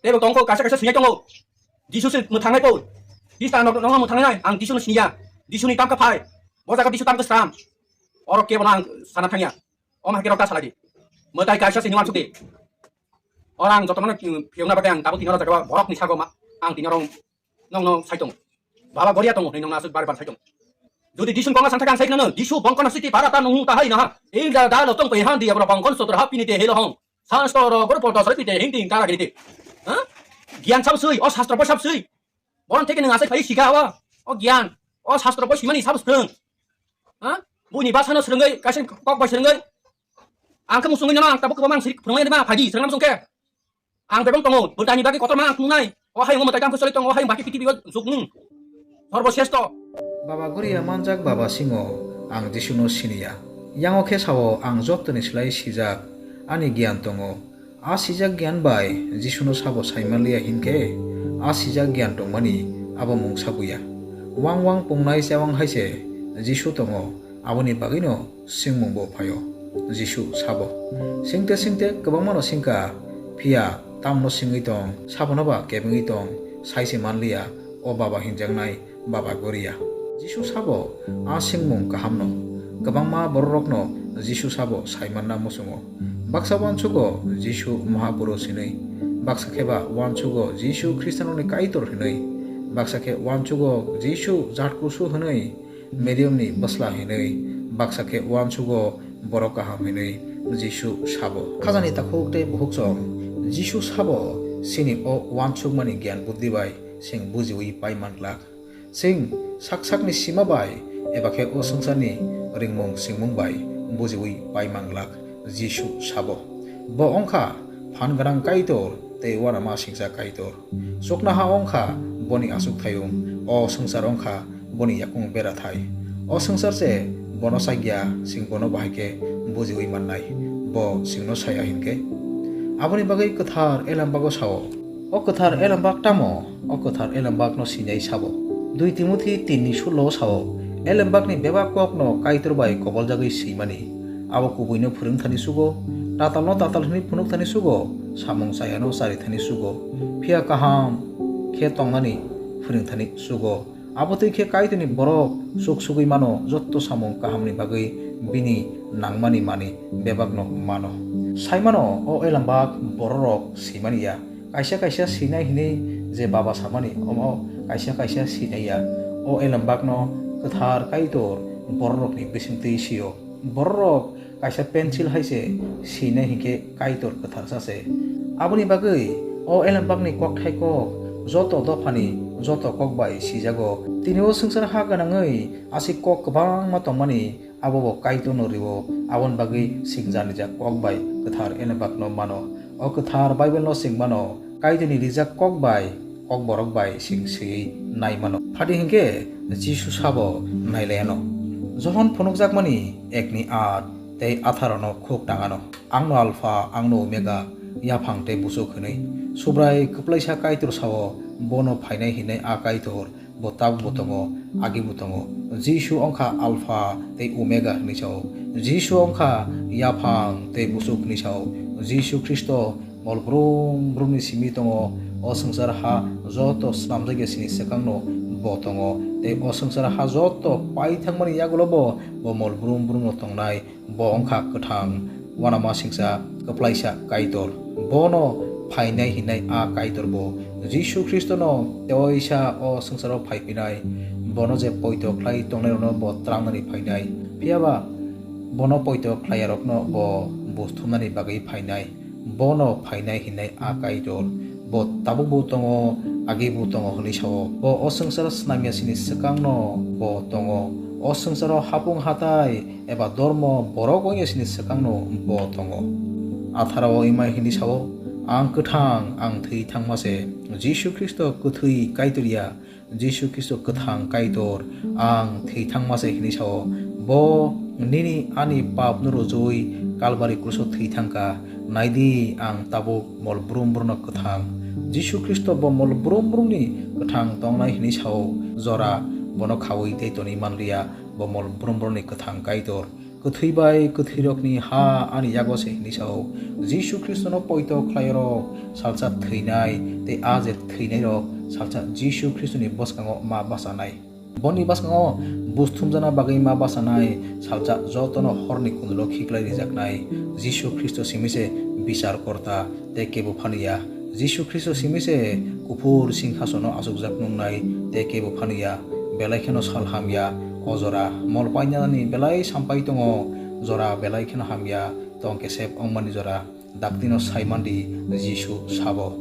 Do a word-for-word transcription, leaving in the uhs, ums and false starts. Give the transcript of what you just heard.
Tebo tongkho kaisa kaisa sini tongo. Jisu se mwthangnai po. Krista no no mwthangnai ang Jisu no siniya. Jisu ni tamka phai. Bo jaga Jisu tamka sram. Oro kebo no ang sana thangya. Om hakhe rok ta salai di. Mwtai kaisa sini wansuk di. Orang jotono phiyokna bagwi ang tabuk tini oro jaga borok ni sago ma ang tini oro nokno sai tongo. Baba Goria tongo, hinwi nokno aswk bar bar sai tongo. Jodi Jisu ni kokno sang thakhe ang sai khna no, Jisu bongkon siti para ta nung ta hai na ha. Ei da da lo tong pe han di abro bongkon sotor ha pini te helo hong. San stor ro gor pol ta sai pite hing ting kara giri te. Ha? Gyan sab sui, o sastro bo sab sui. Boron theke nung asai khai sika wa. O gyan, o sastro bo simani sab sung. Ha? Buni basano srwngwi, kaisa kok bai srwngwi. Ang khe musungwi nang, ang tabuk kwbang mang siri phwrwngmani ma phaidi, srwngna musung khe. Ang bebang tongo, bwtani bagwi kotorma ang phunuknai. O hayung mwtai tang khe choli tongo, o hayung baki prithibi o juknung. Sorbo sresto. Baba Goria manjak Baba Singo, ang Jisuno siniya. Yango khe sao ang jottoni slai sijak, ani giyan tongo. A sijak giyan bai Jisuno sabo saimanliya hinkhe, a sijak giyan tongmani abo mungsa buya. Wang wang pungnai chawang hai se Jisu tongo, aboni bagwino swngmung bo phaio. Jisu sabo. Singte singte kwbangmano singkha, phiya tamno singwi tong, sabono ba kebengwi tong, sai se manliya, o baba hinjaknai Baba Goria. Jisu sabo a singmung kahamno. Kwbangma bororokno Jisu sabo saimanna muchungo. Baksa uansugo Jisu Mahapurush hinwi, baksa khe ba uansugo Jisu Khristanrokni Kaitor hinwi, baksa khe uansugo Jisu Jatkusu hinwi, Mariamni bwsla hinwi, baksa khe uansugo borok kaham hinwi Jisu sabo. Khajani takhuk tei bukhukchong Jisu sabo chini o uansukmani giyan buddhi bai chwng bujiwi pai man glak. Chwng sak sakni sima bai eba khe o swngcharni ringmung swngmung bai bujiwi pai man glak Jisu sabo. Bo wngkha phan gwnang Kaitor tei uanama singcha Kaitor. Chuknoha wngkha boni achukthayung, o swngchar wngkha boni yakung berathai. O swngchar se bono chakya, chwng bono bahai khe bujiwi mannai, bo chwngno saya hinkhe. Aboni bagwi kwthar Elambak o sao. O kwthar Elambak tamo? O kwthar Elambakno sinai sabo. Dui Timothi tin ni sullo o sao, Elambakni bebak kokno Kaitor bai koboljagwi swimani. Abo kubuino phwrwng thani sugo, tatalno tatal hwnwi phunuk thani sugo, samung chayano chari thani sugo, phiya kaham khe tongnani phwrwng thani sugo. Abo twi khe Kaitorni borok chuk sugwi mano, jotto samung kahamni bagwi bini nangmani manwi bebakno mano. Sai mano, o Elambak bororok swimani ya. Kaisa kaisa swinai hwnwi je baba samani, omo kaisa kaisa swinai ya. O Elambakno kwthar Kaitor bororokni bisingtwi sio. Bororok kaisa pencil hai se swinai hinkhe Kaitor kwtharsa se. Aboni bagwi o Elambakni kokthai kok joto dophani joto kok bai sijago. Tini o swngchar ha gwnangwi aswk kok kwbangma tongmani, abo bo Kaitorno rio, aboni bagwi chwng janijak kok bai kwthar Elambakno mano. O kwthar Bible no chwng mano, Kaitorni rijak kok bai, kokborok bai chwng swiwi nai mano. Phadi hinkhe Jisu sabo nailaiano. Johon phunukjakmani ekni at tei atharo no khuk tangano. Angno Alpha, angno Omega, yaphang tei buchuk hwnwi. Subrai kwplaisa Kaitor sao, bono phainai hinwi a Kaitor, bo tabukbo tongo, agibo tongo. Jisu wngkha Alpha tei Omega hwnwi sao. Jisu wngkha yaphang tei buchuk hwnwi sao. Jisu Khristo mol brum brumni simi tongo. O swngchar ha joto snamjakya sini swkangno bo tongo. Tei o swngchar ha joto paithangmani yagulo bo, bo mol brum brumno tongnai. Bo wngkha kwthang, uanamasingcha, kwplaisa Kaitor. Bono phainai hinai a Kaitor bo. Jisu Khristono teoisa o swngcharo phaiphinai. Bono je poito khlai tongnairokno bo trangnani phainai. Phiyaba bono poito khlaiyarokno bo buj thumnani bagwi phainai. Bono phainai hinai a Kaitor. Bo tabukbo tongo, agibo tongo hwnwi sao. Bo o swngcharo snamya sini swkangno bo tongo. O swngcharo hapung hatai eba dormo borok wngya sini swkangno bo tongo. Atharo o imai hwnwi sao, "Ang kwthang, ang thwi thangma se." Jisu Khristo kwthwi Kaitor ya, Jisu Khristo kwthang Kaitor, ang thwi thangma se hwnwi sao. Bo nini ani papno rujui Kalbari kruso thwi thangkha. Naidi, ang tabuk mol brum brumno kwthang. Jisu Khristo bo mol brum brumni kwthang tongnai hwnwi sao. Jora bono khaui tei toni manliya, bo mol brum brumni kwthang Kaitor. Kwthwi bai kwthwirokni ha ani yago se hwnwi sa-o, Jisu Khristono poito khlaiyorok salsa thwinai, tei a je thwinairok salsa Jisu Khristoni bwskango ma bachanai. Boni bwskango bus thumjakna bagwi ma bachanai, salsa jotono horni kundulo khiklai rijaknai. Jisu Khristo simi se bichar korta tei kebo phano ya. Jisu Khristo simi se kuphur singhasono achukjak nungnai tei kebo phano ya. Belai kheno sal hamya o jora. Mol painani belai sampai tongo, jora belai kheno hamya, tong kesep wngmani jora. Daktino sai mandi, Jisu sabo.